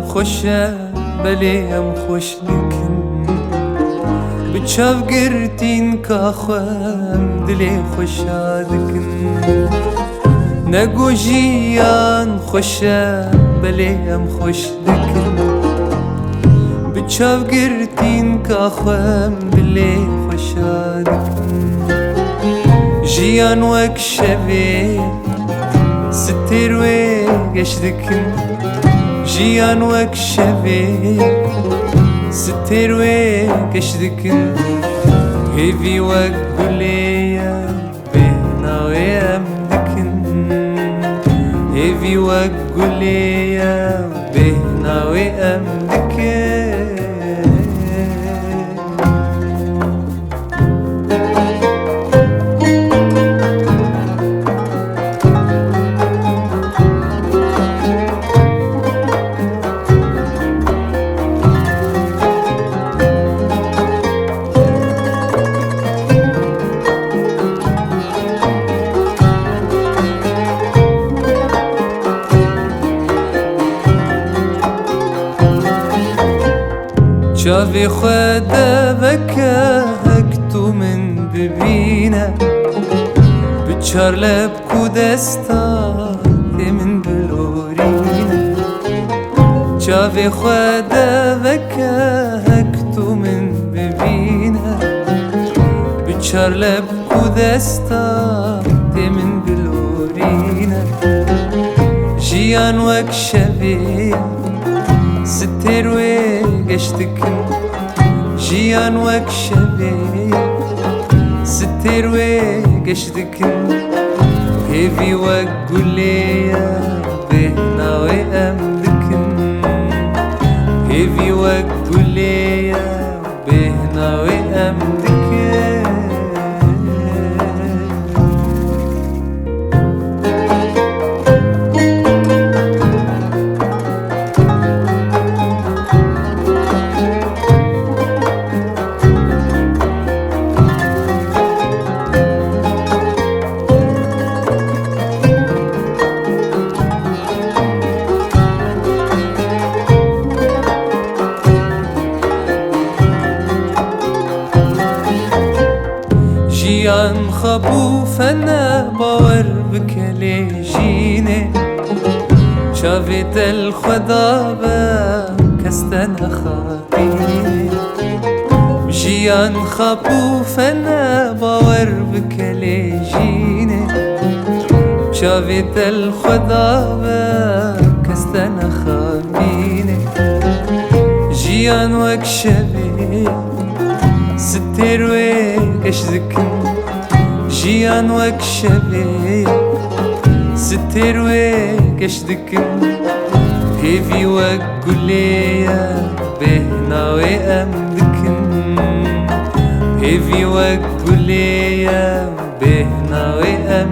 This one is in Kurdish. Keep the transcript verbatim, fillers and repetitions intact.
Xweş e, belê em xweş dikin. Bi çav girtînka xwe em dilê xwe şa dikin. Ne go jiyan xweş e, belê em xweş dikin. Bi çav girtînka xwe em dilê xwe şa dikin. Jiyan wek şevê, stêr wê geş dikin. Jiyan wek şevê, stêr wê geş dikin. Hêvî wek gulê ye, bêhna wê em dikin. Hêvî wek gulê ye, bêhna wê em dikin. Çavê xwe de veke hek tu min bibîne, bi çar leb ku desta tê min bilorîne. Çavê xwe de veke hek tu min bibîne, bi çar leb ku desta tê min bilorîne. Jiyan wek şevê, stêr wê geş dikin. Jiyan wek şevê, stêr wê geş dikin. Hêvî wek gulê ye, bêhna wê em dikin. Hêvî wek gulê ye, bêhna wê em dikin. Jiyan xap û fene, bawer bike lê jînê. Çavê te li xwe dabe, kes te nexapînê. Jiyan xap û fene, bawer bike lê jînê. Çavê te li xwe dabe, kes te nexapînê. Jiyan wek şevê, stêr wê geş dikin. Jiyan wek şevê, stêr wê geş dikin. Hêvî wek gulê ye, bêhna wê em dikin. Hêvî wek gulê ye, bêhna wê em